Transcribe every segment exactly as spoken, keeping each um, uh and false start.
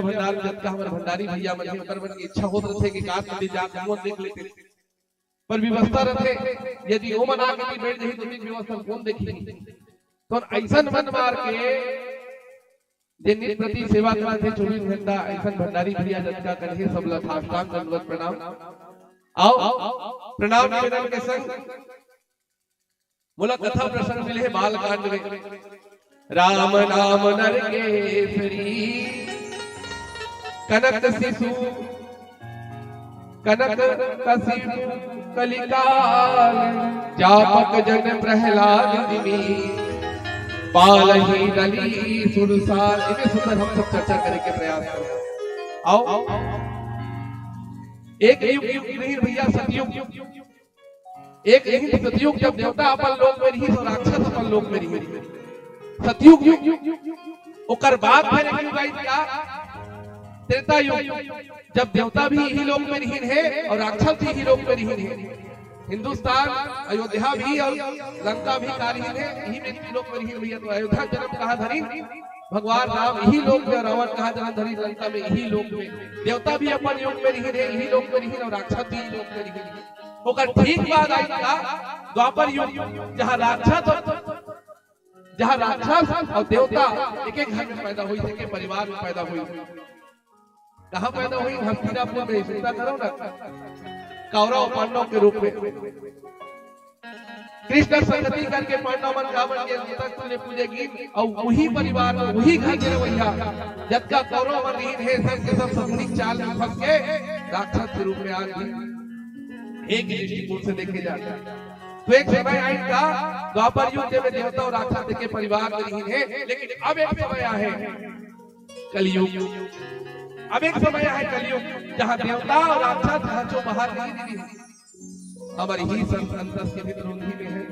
भंडार, जतका हमर भंडारी भैया मन हे, ओकर मन के इच्छा होत रथे कि एकाध दिन जाके हमन देख लेते, पर व्यवस्था रथे, यदि ओमन आके भी बैठ जाही तो ओमन व्यवस्था कोन देखही? तो अइसन मन मार के जे नित प्रति सेवा करत हे चौबीस घंटा, अइसन भंडारी भैया जतका कन हे, सब ला साष्टांग दंडवत प्रणाम। आओ, प्रणाम निवेदन के संग मोला कथा प्रसंग मिले हे बालकांड में। राम नाम नर केसरी, कनक शिशु, कनक शिशु कलिकाल, जापक जन प्रहलाद जिमि, पालहि नली सुरसाल। इतने सुंदर हम सब चर्चा करे के प्रयास करो। आओ, एक युग, युग नहीं भैया, सतयुग। एक यही सतयुग, जब देवता अपन लोक में रही तो राक्षस अपन लोक में रही। सतयुग, ओकर बाद फिर एक युग आई क्या? त्रेता युग, जब देवता भी यही लोक में रहीन हे और राक्षस भी यही लोक में रहीन हे। हिंदुस्तान, अयोध्या भी और लंका भी का रहीन हे, यही में तीन लोक में रहीन भैया। तो अयोध्या जन्म कहाँ धरीन? भगवान राम यही लोक में, रावण कहाँ जन्म धरीन? लंका में, यही लोक में। देवता भी अपन युग में रहीन हे, यही लोक में रहीन, और राक्षस भी यही लोक में रहीन। ओकर ठीक बाद आई का? द्वापर युग, जहाँ राक्षस, जहाँ राक्षस और देवता एक एक घर में पैदा होइस, एक एक परिवार में पैदा होइस। कहाँ पैदा होइस? हस्तिनापुर में। चिंता करो ना, कौरव पांडव के रूप में। कृष्ण संगति करके पांडव मन का बन के तक तुझे पूजेगी, और वही परिवार में, वही घर के रवैया, जतका कौरव मन रहीन हे, सब के सब शकुनी चाल में फंस के राक्षस के रूप में आ गई। एक ही दृष्टिकोण से देखे जाए तो एक समय आई का? द्वापर युग में देवता और राक्षस के परिवार में रहीन हे, लेकिन अब एक समय आहे कलयुग। अब एक समय आहे कलयुग, जहाँ देवता और राक्षस हंचो बाहर नहीं रही। हमर ही संत अंतस के भी विरोधी में है,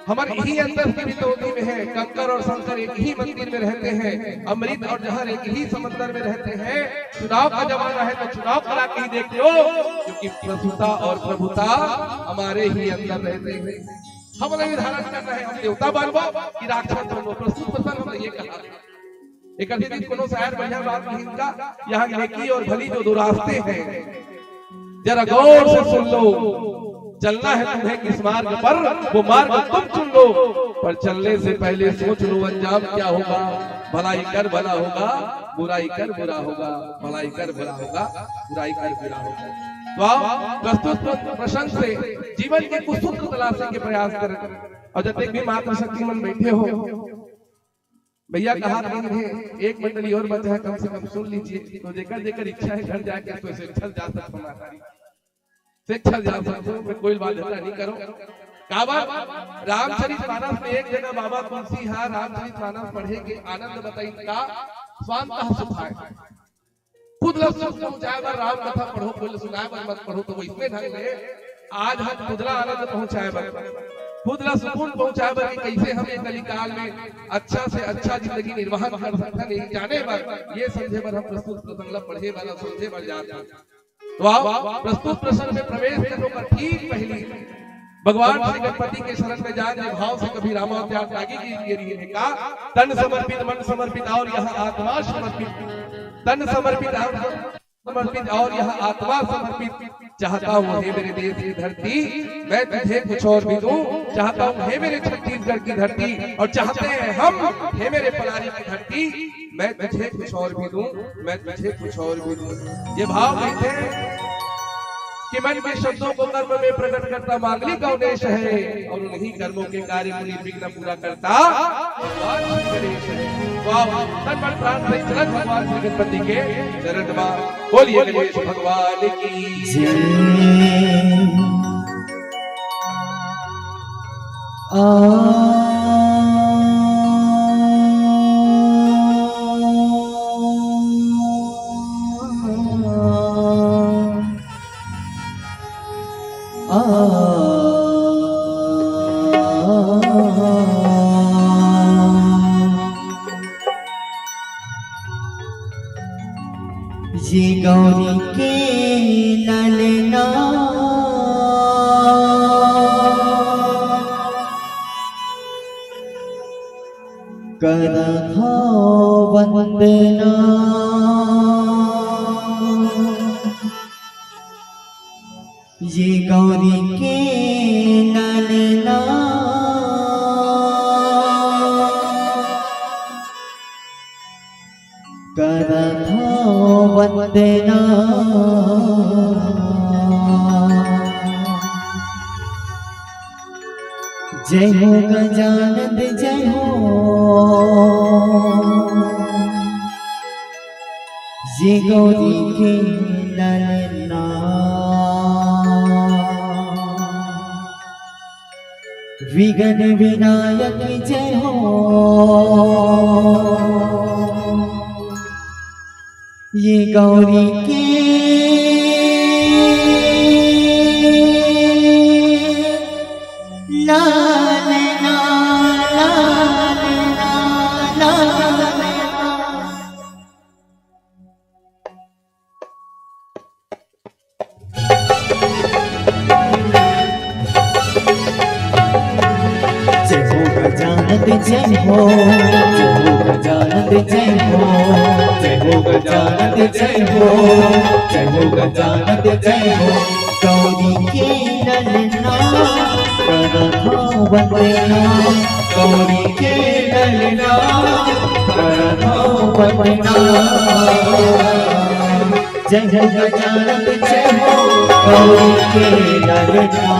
हमर ही अंतस के भी विरोधी में है। कंकर और शंकर एक ही मंदिर में रहते हैं, अमृत और जहर एक ही समंदर में रहते हैं। चुनाव का जमाना है तो चुनाव करा के ही देख लो, क्योंकि प्रसुता और प्रभुता हमारे ही अंदर रहते हैं। हमला निर्धारण करना है, हम देवता बनबो कि राक्षस बनबो। प्रस्तुत प्रसंग हमला ये कहा। एक दिन कोनो शायर बढ़िया बात कहिन का, यहाँ नेकी और भली जो दो रास्ते हैं, जरा गौर से सुन लो। चलना है तुम्हें किस मार्ग पर, वो मार्ग तुम चुन लो, पर चलने से पहले सोच लो अंजाम क्या होगा। भलाई कर भला होगा, बुराई कर बुरा होगा, भलाई कर भला होगा, बुराई कर बुरा होगा। तो आओ, प्रस्तुत प्रसंग से जीवन के कुछ सूत्र तलाशे के प्रयास करें। और जब तक भी मातृशक्ति मन बैठे हो, भैया कहा कि एक मंडली और बचा है, कम से कम सुन लीजिए। तो जेकर जेकर इच्छा है घर जाके तो स्वेच्छा जा सकते हो, माता जी, स्वेच्छा जा सकते हो, मैं कोई बाध्यता नहीं करूं। काबर? रामचरित मानस में एक जगह बाबा तुलसी हा रामचरित मानस पढ़े के आनंद बताई का, स्वांतः सुखाय। खुद ला सुख पहुंचाए बर राम कथा पढ़ो, कोई ला सुनाए बर मत पढ़ो। तो वइसने ढंग ले आज हम खुद ला आनंद पहुंचाए बर, खुद ला सुकून पहुंचाए बर कि कइसे हम ये कलिकाल में अच्छा से अच्छा जिंदगी निर्वाह कर सकथन, यही जाने बर, ये समझे बर हम प्रस्तुत प्रसंग ला पढ़े बर अउ समझे बर जात हन। तो आओ, प्रस्तुत प्रसंग में प्रवेश करने का ठीक पहली भगवान श्री गणपति के शरण में जान, जो भाव से कभी रामावतार त्यागी के लिए रही है का, तन समर्पित, मन समर्पित और यहाँ आत्मा समर्पित, तन समर्पित और समर्पित और यहाँ आत्मा समर्पित। चाहता हूँ हे मेरे देश की धरती, मैं तुझे कुछ और भी दूं। चाहता हूँ हे मेरे छत्तीसगढ़ की धरती, और चाहते हैं हम हे मेरे पलारी की धरती, मैं तुझे कुछ और भी दूं, मैं तुझे कुछ और भी दूं। ये भाव कहते हैं कि मन के शब्दों को कर्म में प्रकट करता मांगलिक गणेश है, और उन्हीं कर्मों के कार्य को निर्विघ्न पूरा करता भगवान श्री गणेश है। तो आप तन मन प्राण से चरण भगवान श्री गणपति के चरण में बोलिए गणेश भगवान की जय। आ ये गौरी के ललना करथो वंदना। करत हव वंदना। जय हो गजानन जय हो, ये गौरी के ललना। विघ्न विनायक जय हो, ये गौरी के ललना, ललना, ललना। जय हो गजानन जय हो, जय हो गजानन जय हो, जय हो गजानन जय हो, जय हो गजानन जय हो। गौरी के ललना, करत हव वंदना, गौरी के ललना, करत हव वंदना। जय हो गजानन जय हो, गौरी के ललना।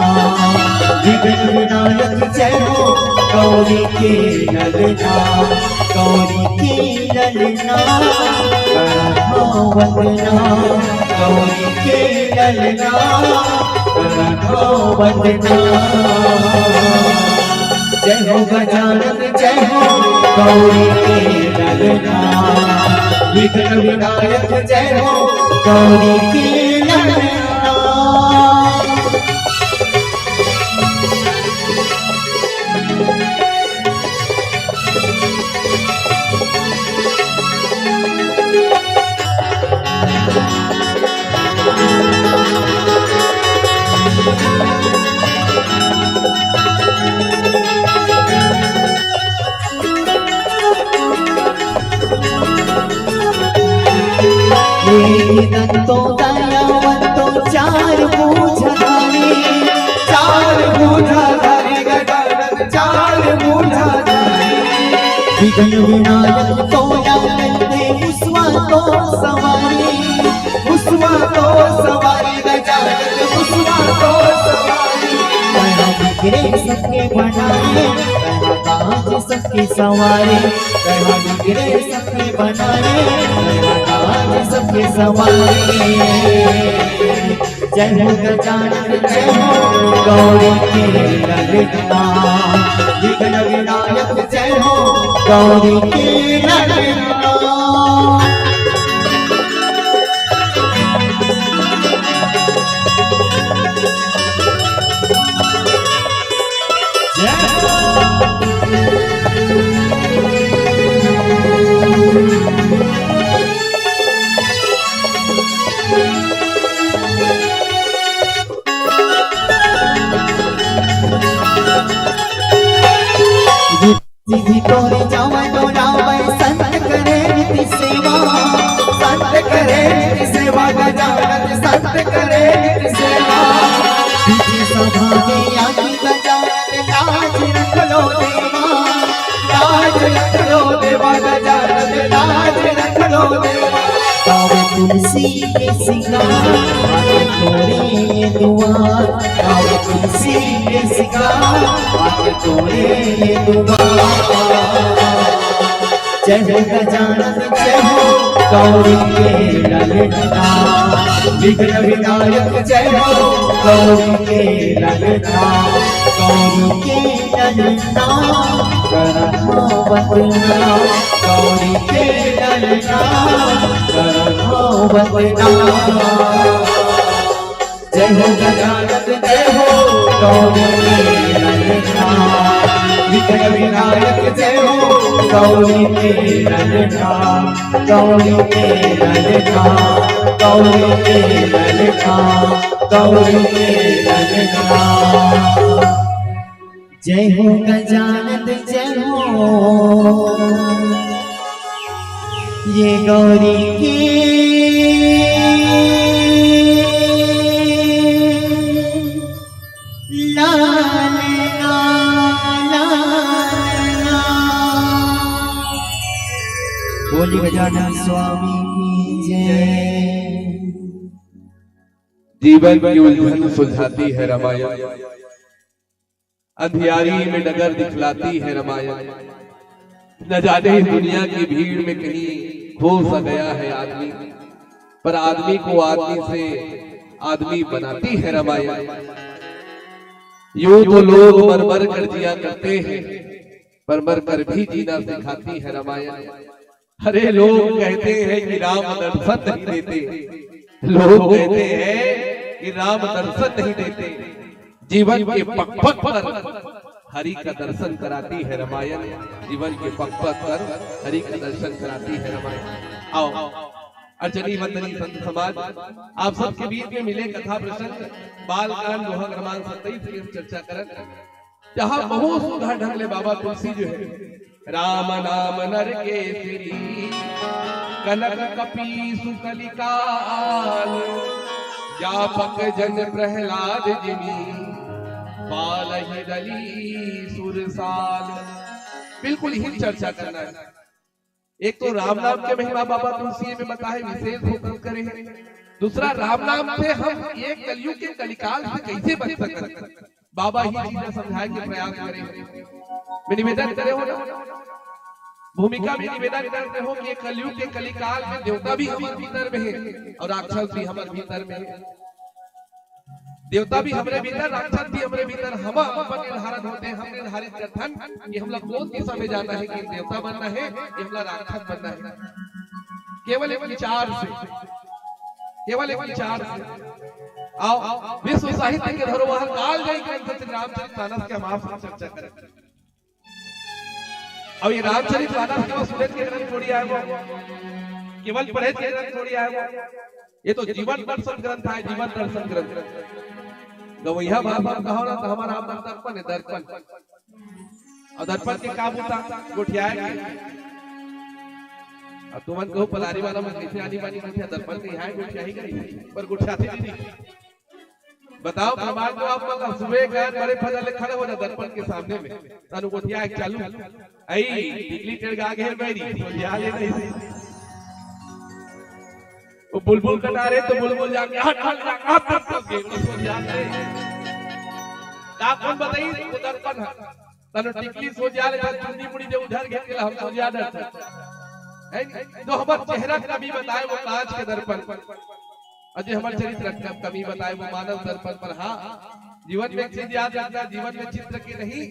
विघ्न विनायक जय हो, गौरी के ललना, गौरी के ललना। करत हव वंदना, गौरी के ललना, करत हव वंदना। जय हो गजानन जय हो, गौरी के ललना। विघ्न विनायक जय हो, गौरी के ललना। एक दंतो दयावंतो चार भुजाधारी, चार भुजाधारी गजानन चार भुजाधारी। विघ्न विनायक तोला कहिथे मुसवा तोर सवारी, मुसवा तोर सवारी गजानन मुसवा तोर सवारी। तैं हा बिगड़े सबके बनाए, तैं हा बाँचे सबके सँवारे, तैं हा बिगड़े सबके बनाए, तैं हा बाँचे सबके सँवारे। जय हो गजानन जय हो गौरी के ललना, विघ्न विनायक जय हो गौरी के ललना। जय हो। जी तोरे जावै डोलावै संत करे नित सेवा, संत करे नित सेवा गजानन संत करे नित सेवा। बीच सभा में आके गजानन लाज रख लो देवा, लाज रख लो देवा गजानन लाज रख लो देवा। गावे तुलसी के सिंगार आके तोरे ये दुआर, गावे तुलसी के सिंगार आके तोरे ये दुआर। जय हो गजानन जय हो गौरी के ललना, विघ्न विनायक जय हो गौरी के ललना, गौरी के ललना, करत हव वंदना, गौरी के ललना, करत हव वंदना। जय हो गजानन जय हो गौरी के ललना, विघ्न विनायक जय हो गौरी के ललना, गौरी के ललना, गौरी के ललना, गौरी के ललना। जय हो गजानन जय हो, ये गौरी के ललना, ललना। गजानन स्वामी की जय। जीवन की उलझन सुलझाती है रामायण, अंधियारी में डगर दिखलाती है रामायण। न जाने इस दुनिया की भीड़ में कहीं खो सा गया है आदमी, पर आदमी को आदमी से आदमी बनाती है रामायण। यूं तो लोग मर मर कर जिया करते हैं, पर मर कर भी जीना सिखाती है रामायण। अरे, लोग कहते हैं कि राम दर्शन नहीं देते, लोग कहते हैं कि राम दर्शन नहीं देते। जीवन के पग पग पर हरि का दर्शन कराती है रामायण, जीवन के पग पग पर हरि का दर्शन कराती है रामायण। आओ, अर्चनी वंदनी संत समाज, आप सबके बीच में मिले कथा प्रसंग, बाल कांड, दोहा क्रमांक सत्ताईस की हम चर्चा करन, जहां बहुत सुंदर ढंग ले बाबा तुलसी जो है, राम नाम नर केसरी, कनक कपीसु कलिकाल, जापक जन प्रहलाद जिमि, पालहि दली सुरसाल। बिल्कुल ही चर्चा करना है। एक तो राम नाम के महिमा बाबा तुलसी में बताए, विशेष होकर करे हैं। दूसरा, राम नाम से हम एक कलयुग के कलिकाल से कैसे बच सकते हैं, बाबा ही चीजें समझाए के प्रयास करे हैं। मैं निवेदन करे हो ना, भूमिका में निवेदन करते हो कि कलयुग के कलिकाल में देवता भी हमारे भीतर में है और राक्षस भी हमारे भीतर में है। देवता भी हमरे भीतर, राक्षस भी हमरे भीतर। हम अपन निर्धारण होते हैं, हम निर्धारित करथन कि हमला कौन दिशा में जाना है, कि देवता बनना है कि हमला राक्षस बनना है। केवल एक विचार से, केवल एक विचार से। आओ, विश्व साहित्य के धरोहर कालजयी ग्रंथ श्री रामचरित मानस के हम आपसे चर्चा करें। अब ये रामचरित मानस केवल सुने के ग्रंथ थोड़ी आए वो, केवल पढ़े के ग्रंथ थोड़ी आए वो। ये तो जीवन दर्शन ग्रंथ है, जीवन दर्शन ग्रंथ। गवैया भाषा में कहो ना तो हमारा आप दर्पण है, दर्पण। और दर्पण के का बूता? गोठियाए के। अब तुमन कहो पलारी वाला मन कैसे आनी बानी गोठिया, दर्पण के यहाँ गोठिया ही गई, पर गोठियाथे नहीं। बताओ, प्रमाण दो आप मन ला। सुबह का बड़े फजर ले खड़े हो जा दर्पण के सामने में, तनु गोठिया एक चालू, आई टिकली टेड़गा गे बैरी, तो जा ले नहीं। वो बुलबुल कटा रहे तो बुलबुल जाके हट, हट, हट, हट, हट, हट, हट, हट, हट। का कौन बताई? वो दर्पण है। तनु टिकली सोझा ले, चुन्नी मुड़ी जे उधर घेर के हम सोझा डरते। है नी? जो हमर चेहरा कमी बताए वो कांच के दर्पण। और जे हमर चरित्र क-, कमी बताए वो मानस दर्पण। पर हाँ, जीवन में एक चीज याद रखना, जीवन में चित्र के नहीं,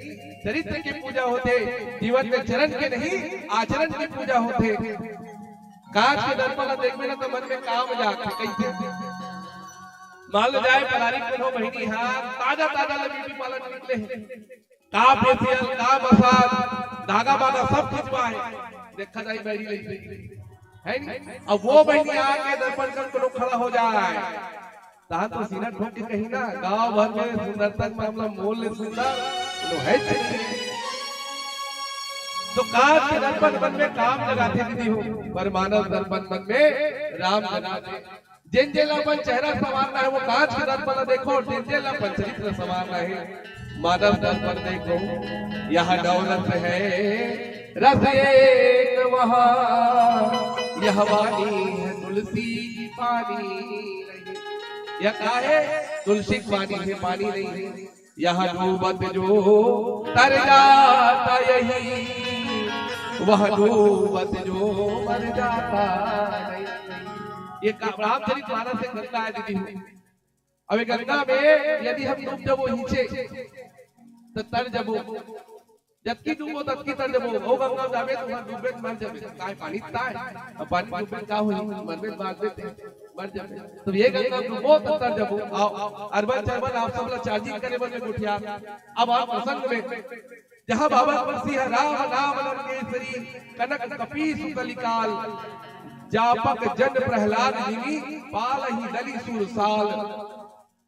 चरित्र की पूजा होथे। जीवन में चरण के नहीं, आचरण की पूजा होथे। कांच के दर्पण ला देखबे ना तो मन में काम जाथे, कैसे? मान लो जाए पलारी कोनो बहिनी हा, ताजा ताजा ले ब्यूटी पार्लर निकले हे, का फेशियल, का मसाज, धागा बागा सब खिंचवाए, देखा जाए बैरी लइसे, है नी? अब वो बहिनी आके दर्पण कर कोनो खड़ा हो जाए, तहां तो सीना ठोक के कही ना, गांव भर में सुंदरता के मामला मोल ले सुंदर कोनो है च नहीं। तो कांच के दर्पण मन में काम लगाथे दीदी हो, पर मानस दर्पण मन में राम लगाथे। जेन जेन ला अपन चेहरा संवारना है वो कांच के दर्पण ला देखो, जेन जेन ला अपन चरित्र संवारना है मानस दर्पण देखो। यह नौ रस है, रस एक वहाँ, यह वाणी है तुलसी की पानी नहीं। यह का है? तुलसी की पानी है, पानी नहीं है। यहाँ डूबत जो तर जाता यही, वह डूबत जो मर जाता नहीं। ये का-, रामचरित मानस से गंगा है दीदी हो। अब ये गंगा में यदि हम डूब जबो नीचे, तो तर जबो। जतकी डूबो, ततकी तर जबो। ओ गंगा में जाबे, तो वहाँ डूबे के मर जाबे। काय पानी ताय? अब पानी डूबे का होई? मरबे, बाँचबे ते, मर जाबे। तो ये गंगा में डूबो, तो तर जबो। आओ, अरबन चरबन आप सब ला charging करे बर में गोठिया। अब आप प्रसंग में, जहाँ बाबा तुलसी है, राम नाम नर केसरी, कनक कपीसु कलिकाल, जापक जन प्रहलाद जिमि, पालहि दलि सुरसाल।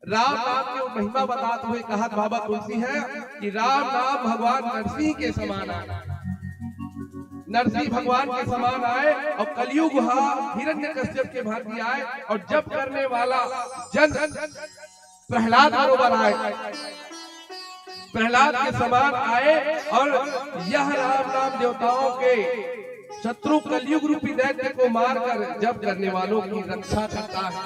राम नाम के वो महिमा बतात हुए कहत बाबा तुलसी है कि राम नाम भगवान नरसिंह के समान आए, नरसिंह भगवान के समान आए और कलयुग हा हिरण्यकश्यप के भांति आए और जप करने वाला जन प्रहलाद बरोबर आए, प्रहलाद के समान आए और यह राम नाम देवताओं के शत्रु कलयुग रूपी दैत्य को मारकर जप करने वालों की रक्षा करता है।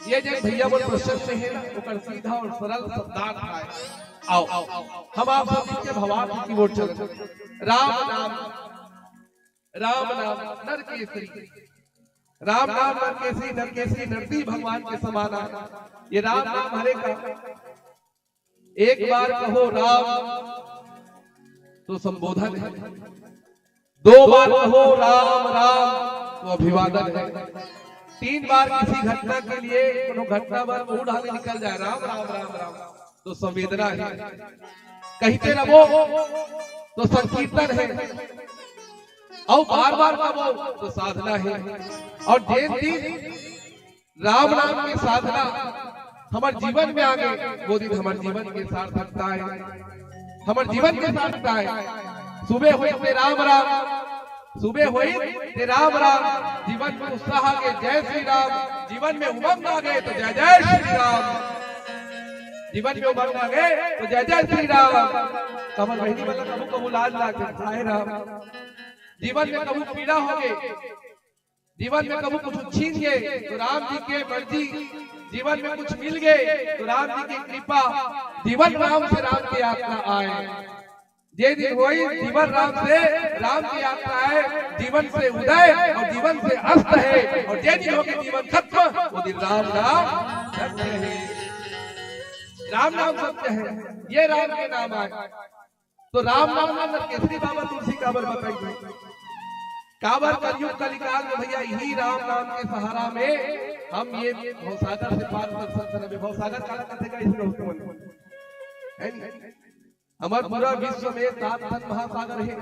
ये जो भैया वो प्रशस्त है ना, ओकर सीधा और सरल शब्दार्थ है। आओ, हम आप सब के भावार्थ की ओर चलत। राम नाम, राम नाम नरकेसरी, राम नाम नरकेसरी, नरकेसरी नरती भगवान के समान है। ये राम नाम हरे का एक बार कहो राम तो संबोधन है, दो बार कहो राम राम तो अभिवादन है, तीन बार किसी घटना के लिए कोनो घटना बर मुंह ढाले निकल जाए राम राम राम राम तो संवेदना है, कहते रहो तो संकीर्तन है, और बार बार कहो तो साधना है। और जेन दिन राम नाम के साधना हमर जीवन में आगे, वो दिन हमर जीवन के सार्थकता है, हमर जीवन के सार्थकता है। सुबह होई ते राम राम, सुबह होई ते राम राम, जीवन में उत्साह आगे जय श्री राम, जीवन में उमंग आगे तो जय जय श्री राम, जीवन में उमंग आगे तो जय जय श्री राम। तो हमर बहिनी मन ला कभू कभू लाज लागे, हाय राम, जीवन में कभू पीड़ा होगे, जीवन में कभू कुछ छीन गए तो राम जी के मर्जी, जीवन में कुछ मिल गए तो राम जी की कृपा, जीवन राम से राम की यात्रा आए। जे दिन होई जीवन राम से राम की यात्रा है, जीवन से उदय और जीवन से अस्त है, और जे दिन होके जीवन खत्म, वो दिन राम नाम सत्य है, राम नाम सत्य है। ये राम के नाम आए तो राम नाम ला नरकेसरी बाबा तुलसी काबर बताई? काबर कलयुग कलिकाल में भैया यही राम नाम के सहारा में हम ये भवसागर से पार कर सकते हैं। भवसागर काला कथे का इसी दोस्तों मन, है नी? हमर पूरा विश्व में सात ठन महासागर है,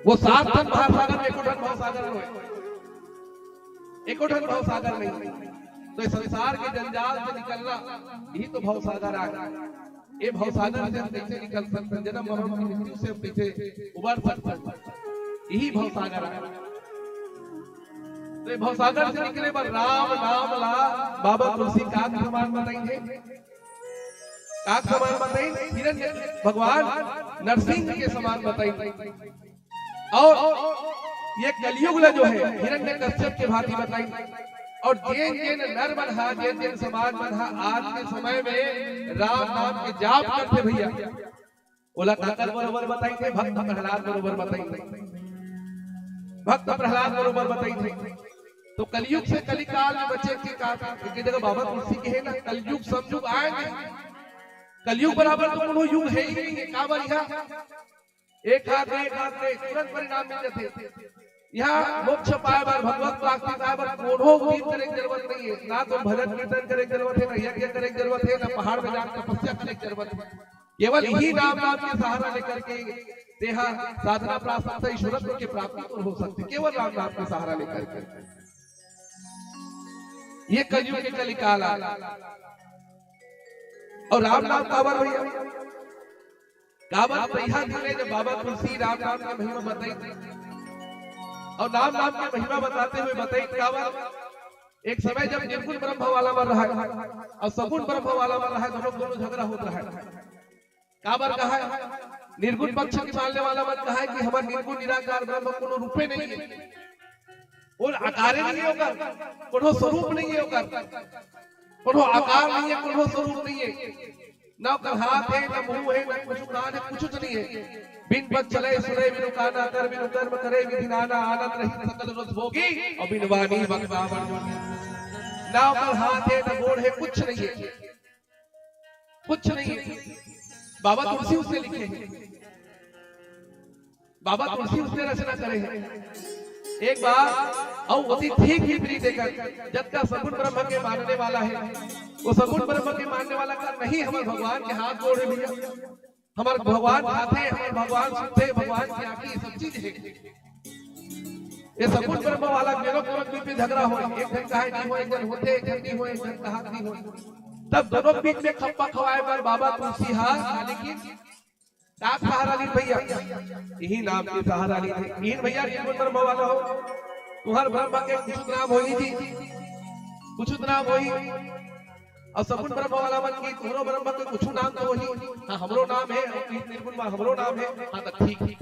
वो सात ठन महासागर में एको ठन भवसागर नो है, एको ठन भवसागर नहीं। तो इस संसार के जंजाल से निकलना यही तो भवसागर आए। ये भवसागर से हम कैसे निकल सकते हैं, जन्म मरण की मृत्यु से हम कैसे उबर सकते हैं, यही भवसागर है। तो ये भवसागर से निकले बर राम नाम ला बाबा तुलसी का समान बताई थे, का समान बताई, हिरण्य भगवान नरसिंह के समान बताई। और ये कलयुग ला जो है हिरण्य कश्यप के भांति बताई। और जेन जेन नर मन हा, जेन जेन समाज मन हा आज के समय में राम नाम के जाप करथे भैया, ओला काकर बरोबर बताई थे, भक्त प्रहलाद बरोबर बताई थे, भक्त प्रहलाद बरोबर बताई थे। तो कलयुग से कलिकाल में बचे के का, एक जगह बाबा तुलसी के है ना, कलयुग समयुग आएंगे, कलयुग बराबर तो कोनो युग है ही नहीं है, काबर यहाँ एक हाथ में, एक हाथ में तुरंत परिणाम मिल जाते। यहाँ मोक्ष पाए बर, भगवत प्राप्ति पाए बर कोनो उदीत करे के जरूरत नहीं है, ना तो भजन कीर्तन करे के जरूरत है, ना यज्ञ करे के जरूरत है, ना पहाड़ में जाकर तपस्या करे के जरूरत है। केवल यही राम नाम के सहारा लेकर के तेहा साधना प्राप्त, ईश्वरत्व के प्राप्ति तो हो सकती, केवल राम नाम के सहारा लेकर के। ये कलयुग के कलिकाल आ, और राम नाम काबर भैया, काबर पहिया धरे जब बाबा तुलसी राम नाम के महिमा बताई, और राम नाम के महिमा बताते हुए बताई काबर, एक समय जब निर्गुण ब्रह्म वाला मन रहा और सगुण ब्रह्म वाला मन रहा, दोनों दोनों झगड़ा होत रहा। काबर कहा है? निर्गुण पक्ष के मानने वाला मन कहा है कि हमर निर्गुण निराकार ब्रह्म कोनो रूपे नहीं है, और आकारे नहीं है ओकर, कोनो स्वरूप नहीं है ओकर, कोनो आकार नहीं है, कोनो स्वरूप नहीं है, ना ओकर हाथ है, ना मुंह है, ना कुछ कान है, कुछ तो नहीं है। बिन पग चले सुने बिनु काना, कर बिनु कर्म करे विधि नाना, आनंद रहित सकल रस भोगी, और बिन वाणी वक्ता बड़ जोगी। ना ओकर हाथ है, ना गोड़ है, कुछ नहीं है, कुछ नहीं है। बाबा तुलसी उसने लिखे हैं, बाबा तुलसी उसने रचना करे हैं। एक बार और ओती ठीक विपरीत एकर, जतका सगुण ब्रह्म के मानने वाला है, वो सगुण ब्रह्म के मानने वाला का नहीं, हमर भगवान के हाथ गोड़ है भैया, हमर भगवान खाथे, हमर भगवान सुनथे, भगवान की आंखी सब चीज है। ये सगुण ब्रह्म वाला दोनों के बीच में झगड़ा हो, एक झन कहा नहीं हो, एक झन होथे, एक झन नहीं हो, एक झन कहा नहीं हो, तब दोनों के बीच में खप्पा खवाए बर बाबा तुलसी हा, लेकिन का सहारा ली भैया? यही नाम के सहारा ली थे। यही भैया निर्गुण ब्रह्म वाला हो, तुहर ब्रह्म के कुछ नाम होही जी, कुछ नाम होही, और सगुण ब्रह्म वाला मन की तुहरो ब्रह्म के कुछ नाम तो होही। हाँ, हमरो नाम है, और तुही निर्गुण मा हमरो नाम है। हाँ, तो ठीक, ठीक।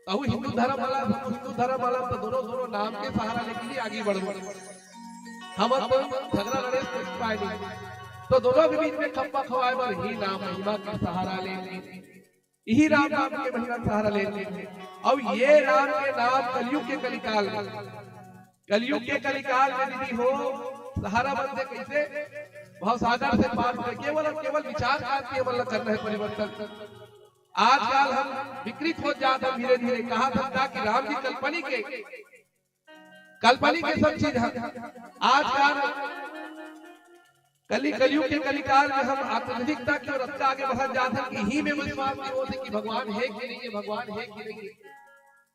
तहू हिंदू धर्म वाला, तहू हिंदू धर्म वाला, तो दोनों, दोनों नाम के सहारा लेके ही आगे बढ़ो। हम तो झगड़ा लड़े से कुछ पाए नहीं, तो दोनों के बीच में खप्पा खवाए बर ही नाम महिमा के सहारा ले, यही राम नाम के महिमा के सहारा ले। अब ये राम के नाम कलयुग के कलिकाल में, कलयुग के कलिकाल में दीदी हो, सहारा बनते कैसे? भवसागर से पार होते। केवल और केवल विचार क्रांति हमन ला करना है, परिवर्तन। आजकल हम विकृत हो जात हन धीरे धीरे। कहा था कि राम जी काल्पनिक है, काल्पनिक है सब चीज है। आजकल कली, कलयुग के कलिकाल में हम आधुनिकता की ओर अतका आगे बढ़त जात हन कि इही में विश्वास नहीं होत हे कि भगवान है कि नहीं है, भगवान है कि नहीं है।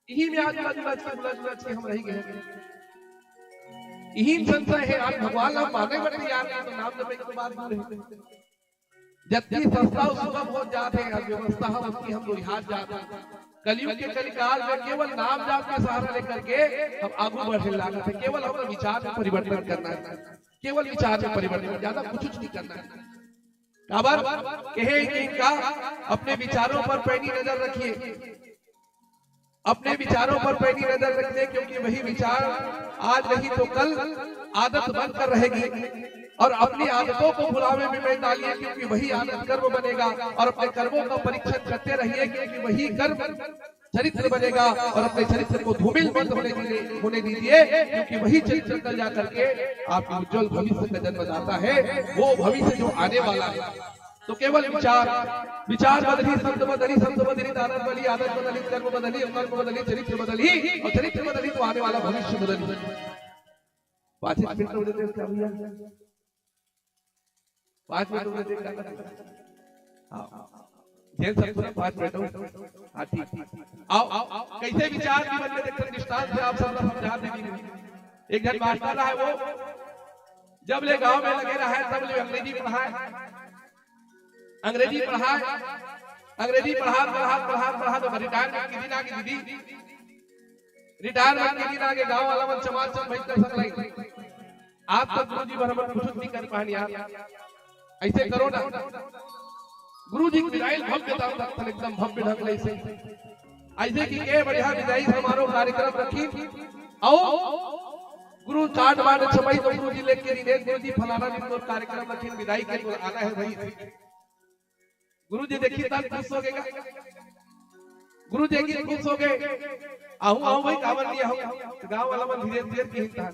इही में आज उलझ उलझ के, उलझ उलझ के हम रह गए हैं। इही में संशय है। आज भगवान ला माने बर तैयार नहीं, तो नाम जपे के तो बात दूर है। जतनी सस्ता अउ सुगम हो जात हे अर्थव्यवस्था, हम ओतनी हम लोहियात जात हन। कलयुग के कलिकाल में केवल नाम जाप के सहारा लेकर के हम आगू बढ़े लागत हे। केवल हमर विचार में परिवर्तन करना है, केवल विचार में परिवर्तन, ज्यादा कुछ नहीं करना है। काबर कहे कि इनका अपने विचारों पर पैनी नजर रखिए, अपने विचारों पर पैनी नजर रखिए, क्योंकि वही विचार आज नहीं तो कल आदत बनकर रहेगी। और अपनी आदतों को भुलावे में मत डालिए, क्योंकि वही आदत कर्म बनेगा। और अपने कर्मों का परीक्षण करते रहिए, क्योंकि वही कर्म चरित्र बनेगा। और अपने चरित्र को धूमिल मत होने दीजिए, होने दीजिए, क्योंकि वही चरित्र कल जा करके आपके उज्जवल भविष्य का जन्मदाता है। वो भविष्य जो आने वाला है, तो केवल विचार, विचार बदलही, शब्द बदलही, शब्द बदलही, आदत बदलही, आदत बदलही, कर्म बदलही, कर्म बदलही, चरित्र बदलही, और चरित्र बदलही तो आने वाला भविष्य बदलही। पाँच मिनट और देते हैं क्या भैया? पाँच मिनट और देते हैं क्या? हाँ, जेल सब पूरा पाँच मिनट और। हाँ, ठीक। आओ, आओ, आओ, कैसे विचार जीवन में देखते हैं, दृष्टांत से आप सब समझा देंगे। एक जन मास्टर रहा है, वो जब ले गांव में लगे रहा है, तब ले अंग्रेजी पढ़ाए, अंग्रेजी पढ़ाए, अंग्रेजी पढ़ा, पढ़ा, पढ़ा, पढ़ा, तो रिटायरमेंट के दिन आगे दीदी, रिटायरमेंट के दिन आगे गांव वाला मन चमार चम भाई कर सकलाई। आप तो गुरुजी बर हमन कुछ नहीं कर पानी यार, ऐसे करो ना। गुरुजी के विदाई भव्य दाम रखथन, एकदम भव्य ढंग ले ऐसे, ऐसे कि के बढ़िया विदाई समारोह कार्यक्रम रखी। आओ गुरु चाट बाट छपाई तो गुरुजी लेके नहीं दे, गुरुजी फलाना दिन तो कार्यक्रम रखी, विदाई के लिए आना है भाई। गुरुजी देखी तब खुश हो गए, गुरुजी देखी खुश हो गए। आहू, आहू भाई, काबर नहीं आहू? गांव वाला मन धीरे धीरे की हिंता।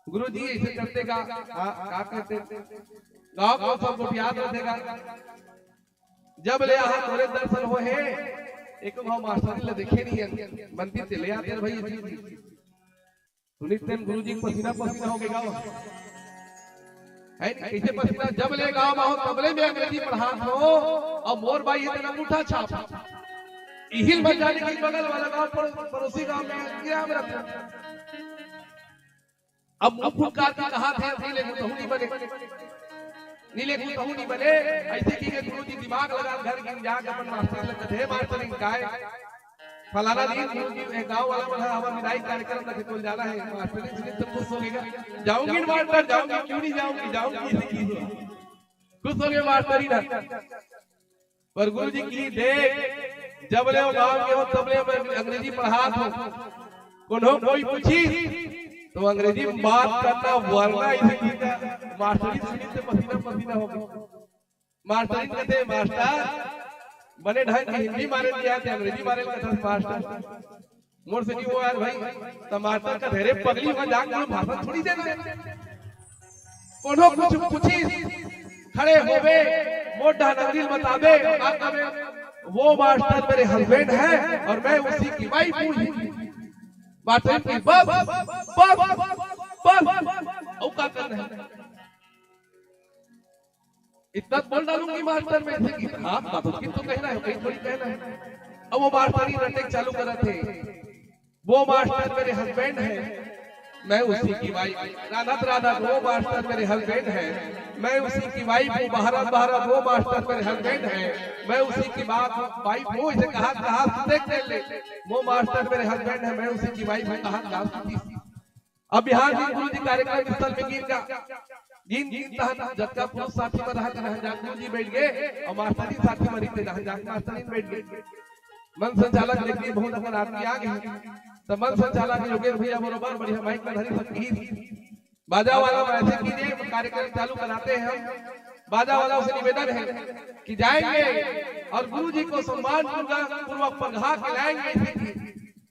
गुरुजी ऐसे करते का, हाँ, का करते? गांव, गांव सब गोठियात रहते का। जब ले आहा तोरे दर्शन हो हे, एक भाव मास्टरी ला देखे नहीं है, मंदिर चले आते हैं भाई। सुनित तेन गुरुजी पसीना पसीना हो गए गांव। है नहीं, कैसे पसीना? जब ले गांव में हो, तब ले मैं अंग्रेजी पढ़ात हो, और मोर बाई इतना अंगूठा छाप। इहिल मत जाने की बगल वाला गांव पर, पड़ोसी गांव में क्या मेरा। अब मुंह फुलकार के कहा थे, "नहीं ले, गुतहू नहीं बने, नहीं ले, गुतहू नहीं बने।" ऐसे की के गुरुजी दिमाग लगा, घर गिन जाके अपन मास्टर लग थे, "मास्टर इनका है, फलाना दिन गुरुजी, ए, गांव वाला मन ह, हमर विदाई कार्यक्रम रखे, तोल जाना है।" मास्टर जी सुनित तो खुश हो गए, "जाऊंगी ना मास्टर, जाऊंगी, क्यों नहीं जाऊंगी, जाऊंगी।" खुश हो गए मास्टर ही ना। पर गुरुजी की देख, जब ले वो गांव के हो, तब ले मैं अंग्रेजी पढ़ात हो। कोनो कोई पूछी तो अंग्रेजी में बात करना, वरना इसी चीज का। मास्टरी सुनी तो पसीना पसीना हो गया। मास्टरी कहते, "मास्टर, बने ढंग की हिंदी मारे दिया थे, अंग्रेजी मारे कहते मास्टर।" मोर से नहीं हुआ यार भाई, तो मास्टर का ढेरे पगली हुआ, जान के भाषण थोड़ी देना है। कोनो कुछ पूछी, खड़े होवे, मोटा नगरील बतावे, का कहे, "वो मास्टर मेरे हस्बैंड है और मैं उसी की वाइफ हूँ।" मास्टर की बस, बस, बस, और का करना है? इतना बोल डालूंगी मास्टर में से कि हाँ, बात उसकी तो कहना है, कहीं थोड़ी कहना है। अब वो मास्टरी रटे चालू करत हे, "वो मास्टर मेरे हस्बैंड है, मैं उसी की वाइफ।" राधा राधा, "वो मास्टर मेरे हस्बैंड है, मैं उसी की वाइफ हूँ।" भारत भारत, "वो मास्टर मेरे हस्बैंड है, मैं उसी की बात, वाइफ हूँ।" इसे कहा, कहा सुते के ले, "वो मास्टर मेरे हस्बैंड है, मैं उसी की वाइफ हूँ।" कहा, कहा सुती। अब बिहान दिन गुरुजी कार्यक्रम स्थल में गिन का, गिन, गिन तहन जतका पुरुष साथी मन रहत रहन जाके गुरुजी बैठ गए और मास्टरी साथी मन रहन जाके मास्टरी बैठ गए। मंच संचालक देखिए, बहुत अकन आदमी आ गए हैं। तो मंच संचालक योगेश भैया बरोबर बढ़िया माइक में धरी सब की बाजा वाला ऐसे कीजिए, कार्यक्रम चालू कराते हैं हम। बाजा वाला से निवेदन है कि जाएंगे और गुरु जी को सम्मान पूर्वक परघा के लाएंगे। इसी की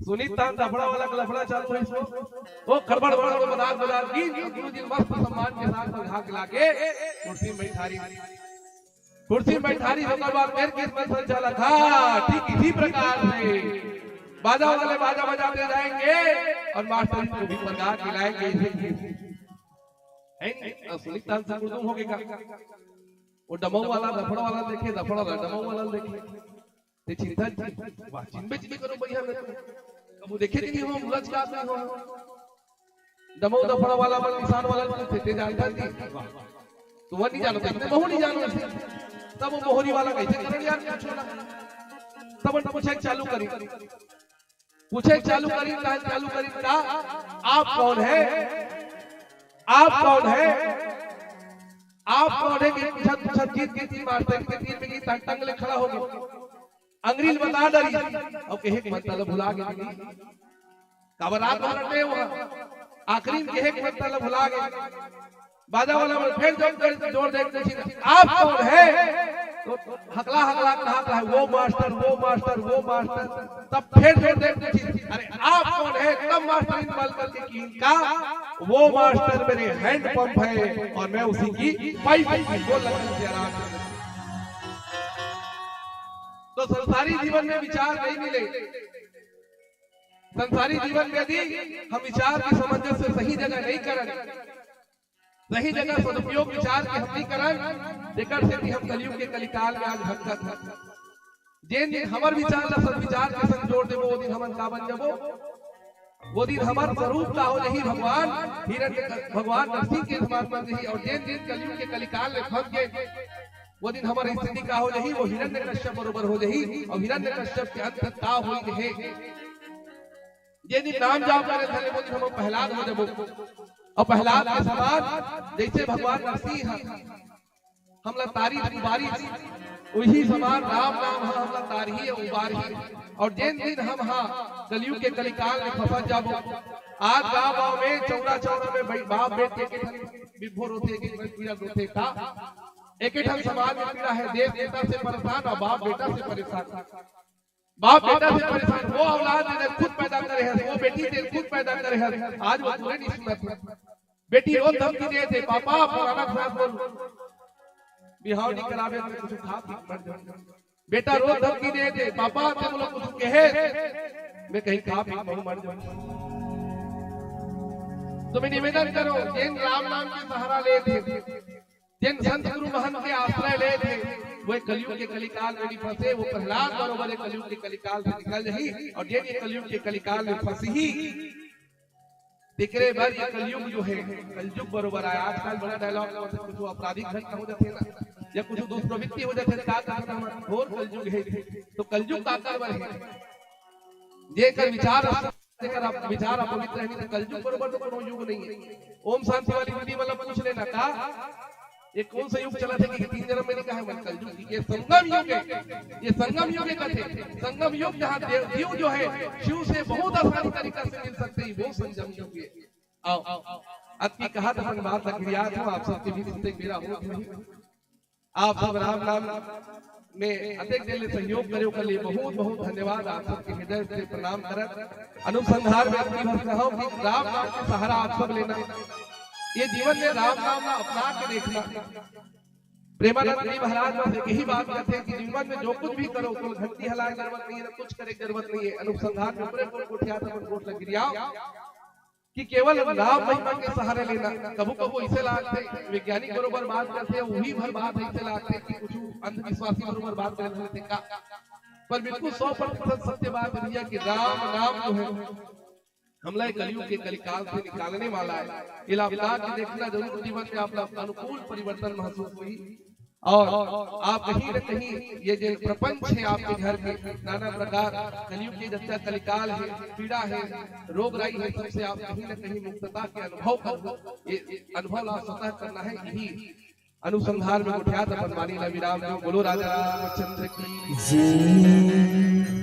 सुनीत तान दफड़ा वाला का लफड़ा चालू है इसमें। वो खड़बड़ बड़ा वो बदार बदार की गुरु जी मस्त सम्मान के साथ परघा के लाके कुर्सी में बैठारी, कुर्सी में बैठारी होकर बाद फिर किस मंच संचालक। हाँ, ठीक इसी प्रकार से बाजा वाले बाजा बजाते जाएंगे और मास्टर जी को भी परघा के लाएंगे। इसी की सुनीत तान से गुरु हो गए का? वो डमऊ वाला, दफड़ा वाला देखे, दफड़ा वाला, डमऊ वाला देखे। ते चिंता जी, वाह, चिंबे चिंबे करो भैया, मैं तो कबू देखे नहीं हो, मुलाकात नहीं हो। डमऊ दफड़ा वाला, मन किसान वाला, मन थे, ते जानता जी, वाह। तो वह नहीं जानो, इतने बहु नहीं जानो। तब वो मोहरी वाला कैसे करें यार, पूछो ना। तब उन पूछे चालू करी, पूछे चालू करी, कहा चालू करी, कहा, "आप कौन है? आप कौन है? आप कौन है?" कि पूछत पूछत जीत के तीन मास्टर के तीन में की टंग ले खड़ा हो गया। अंग्रेज बता डरी, अब कहे के मतलब भुला गए दीदी। काबर रात भर रटे हुआ, आखिरी में कहे के मतलब भुला गए। बाजा वाला मन फिर जोर दे, जोर दे के पूछी, "आप कौन है?" तो हकला हकला कहा था, "वो मास्टर, वो मास्टर, वो मास्टर।" तब फिर जोर दे के पूछी, "अरे आप कौन है?" तब मास्टर इन बाल करके कि इनका वो मास्टर मेरे हैंड पंप है और मैं उसी की पाइप की वो लकड़ी से आराम से। तो संसारी जीवन में विचार नहीं मिले। संसारी जीवन में यदि हम विचार के सामंजस्य सही जगह नहीं करन, सही जगह सदुपयोग विचार के हम नहीं करन, तेकर से कि हम कलयुग के कलिकाल में आज भटकत हन। जेन दिन हमर विचार ला सदविचार के संग जोड़ देबो, वो दिन हमन का बन जबो? वो दिन हमर स्वरूप का हो जही भगवान हिरण्य, भगवान नरसिंह के समान बन जही। और जेन दिन कलयुग के कलिकाल में फंस गए, वो दिन हमर स्थिति का हो जही? वो हिरण्य कश्यप बरोबर हो जही। और हिरण्य कश्यप के अंत का होई हे? जे दिन नाम जाप करे धरे, वो दिन हम प्रहलाद हो जबो। और प्रहलाद के समान जैसे भगवान नरसिंह ह हमला तारी उबारी, वही समान राम नाम ह हमला तारही उबारही। और जेन दिन हम हा कलयुग के कलिकाल में फंस जाबो, आज गांव गांव में चौरा चौरा में बाप बेटे के ठन विभोर होथे, के ठन पीड़ा होथे का, एक ठन समाज में पीड़ा है, देश नेता से परेशान और बाप बेटा से परेशान। बाप बेटा से परेशान, वो औलाद ने खुद पैदा करे है, वो बेटी ने खुद पैदा करे है। आज वो पूरे नहीं सुनत। बेटी रोज धमकी दे दे, "पापा, पुराना खास बोल, बिहाव नहीं करावे तो कुछ खा पी मर जाओ।" बेटा रोज धमकी दे दे, "पापा, ते बोलो कुछ कहे, मैं कहीं खा पी मर जाऊं।" तो मैं निवेदन करो, जेन राम नाम के सहारा ले थे, जेन संत गुरु महंत के आश्रय ले थे, वो कलयुग के कलिकाल में नहीं फंसे, वो प्रहलाद बरोबर एक कलयुग के कलिकाल से निकल जही। और जेन ये कलयुग के कलिकाल में फंसही, तेकरे बर ये कलयुग जो है, कलयुग बरोबर आय। आजकल बड़ा डायलॉग में कुछ आपराधिक घटना हो जाथे ना, या कुछ दुष्प्रवृत्ति हो जाथे, का करथे हमर घोर कलयुग है। तो कलयुग का कर बर है? जेकर विचार, जेकर विचार अपवित्र है, नहीं तो कलयुग बरोबर तो कोनो युग नहीं है। ओम शांति वाली दीदी वाला पूछ लेना का, ये कौन सा युग चला था कि तीन जन्म में नहीं कहा मन कलयुग? ये संगम युग है, ये संगम युग है कथे। संगम युग जहाँ देव जीव जो है शिव से बहुत आसानी तरीका से मिल सकते हैं, वो संगम युग है। आओ, अतकी कहा था अपन बात लग गया था, आप सबके बीच से मेरा हो। आप सब राम नाम में अतेक देर ले सहयोग करे ओकर लिए बहुत बहुत धन्यवाद। आप सबके हृदय से प्रणाम करत अनुसंधान में अपनी भर कहो कि राम नाम के सहारा आप सब लेना, ये जीवन में राम नाम ला अपना के देखना। प्रेमानंद जी महाराज बस एक ही बात कहते हैं कि जीवन में जो कुछ भी करो, कोई घंटी हलाए जरूरत नहीं है, ना कुछ करे जरूरत नहीं है। अनुसंधान में पूरे कोट कोठिया था, कोट लग गिरिया कि केवल नाम महिमा के सहारे लेना। कभू कभू ऐसे लागथे, वैज्ञानिक बरोबर बात करथे, वही भर बात ऐसे लागथे कि कुछ अंधविश्वासी बरोबर बात करथे का, पर बिल्कुल सौ प्रतिशत सत्य बात भैया कि राम नाम जो है हमला कलयुग के कलिकाल से निकालने वाला है। इला अपना के देखना जरूर, जीवन में आप अनुकूल परिवर्तन महसूस हुई। और आप कहीं न कहीं ये जो प्रपंच है आपके घर के, नाना प्रकार कलयुग के जच्चा कलिकाल है, पीड़ा है, रोग राई है, सबसे आप कहीं न कहीं मुक्तता के अनुभव कर, ये अनुभव ला स्वतः करना है। यही अनुसंधान में गोठियात अपन बानी ला विराम दो। बोलो राजा रामचंद्र की जय।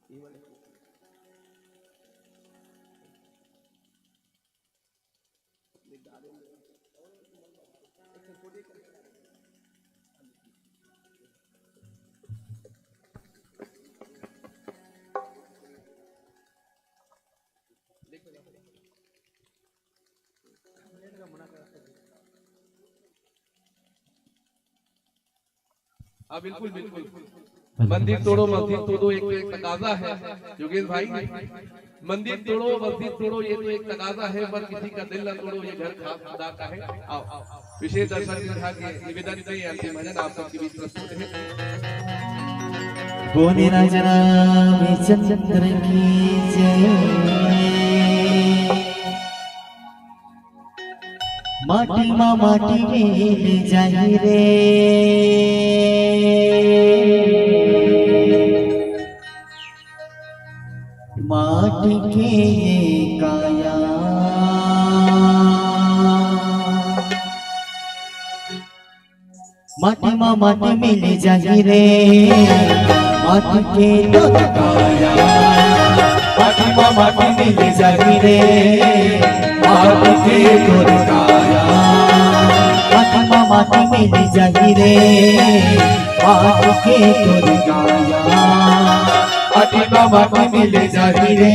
हाँ, बिल्कुल, बिल्कुल। मंदिर तोड़ो, मस्जिद तोड़ो, एक तो एक तकाजा है, योगेश भाई। मंदिर तोड़ो, मस्जिद तोड़ो, ये तो एक तकाजा है, पर किसी का दिल ना तोड़ो, ये घर खास खुदा का है। आओ, विशेष दर्शन विभाग के निवेदन से अंतिम भजन आप सबके बीच प्रस्तुत है। बोले राजा रामचंद्र की जय। माटी मा माटी मिल जाही रे, माटी के ये काया। माटी मा माटी मिल जाही रे, माटी के तोर काया। माटी मा माटी मिल जाही रे, माटी के तोर काया। माटी मा माटी मिल जाही रे, माटी के तोर काया। माटी मा माटी मिल जाही रे,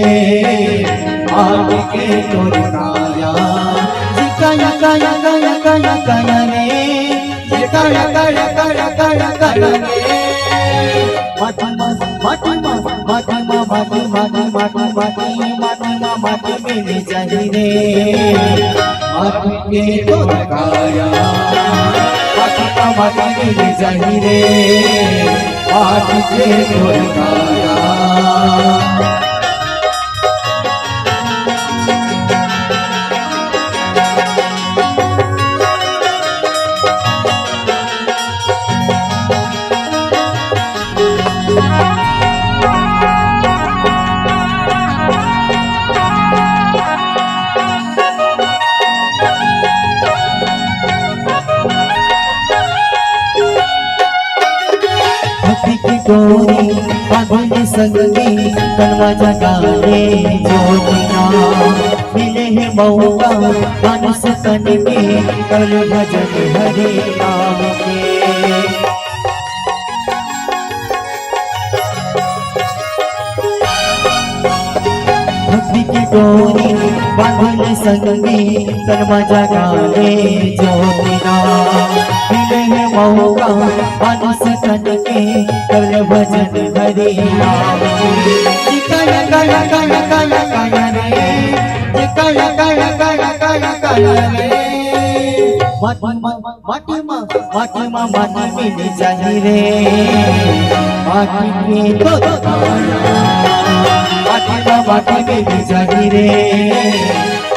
माटी के तोर काया। जी काया, काया, काया, काया, काया रे। जी काया, काया, काया, काया, काया रे। माटी मा, माटी मा, माटी मा, माटी, माटी, माटी, माटी, माटी मा माटी मिल जाही रे। माटी के तोर काया। माटी मा माटी मिल जाही रे। माटी के तोर काया। भक्ति की डोरी बांधल संग में, तन मा जगा ले जोतना। मिले हे मौका मानुष तन के, कर भजन हरि नाम के। भक्ति के डोरी बांधल संग में, तन मा जगा ले जोतना। मिले हे मौका मानुष तन के, कर भजन हरि नाम के। जी काया, काया, काया, काया, काया रे। जी काया, काया, काया, काया, काया रे। माटी मा, माटी मा, माटी मा माटी मिल जाही रे। माटी के तोर काया। माटी मा माटी मिल जाही रे।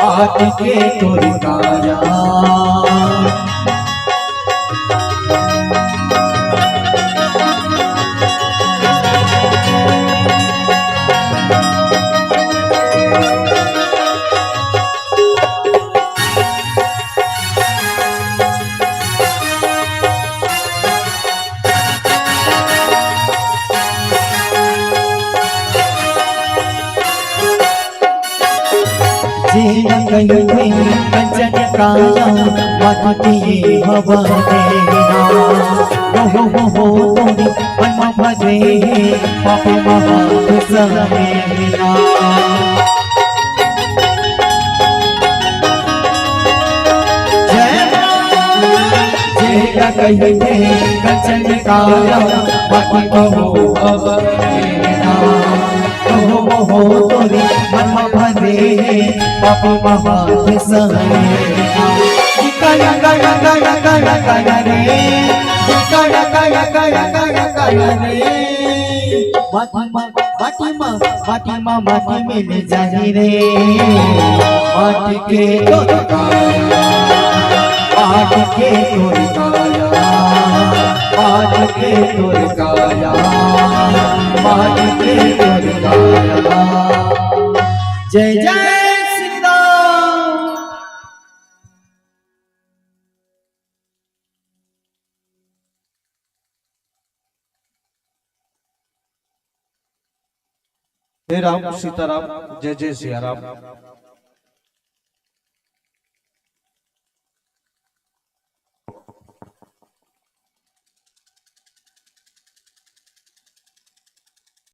माटी के तोर काया। जेला कहिथे कंचन काया, माटी के हवा देना। कहो हो तोरी मन म भरे हे, पापी महापुरुष मेला। जय माँ। जेला कहिथे कंचन काया, माटी के हवा देना। कहो हो तोरी मन म भरे हे, पापी महापुरुष मेला। काया, काया, काया, काया, काया रे। काया, काया, काया, काया, काया रे। माटी मा, माटी मा, माटी मा, माटी मिल जाही रे। माटी के तोर काया, माटी के तोर काया, माटी के तोर काया, माटी के तोर काया। जय जय श्री राम। हे राम सीताराम, जय जय सिया राम।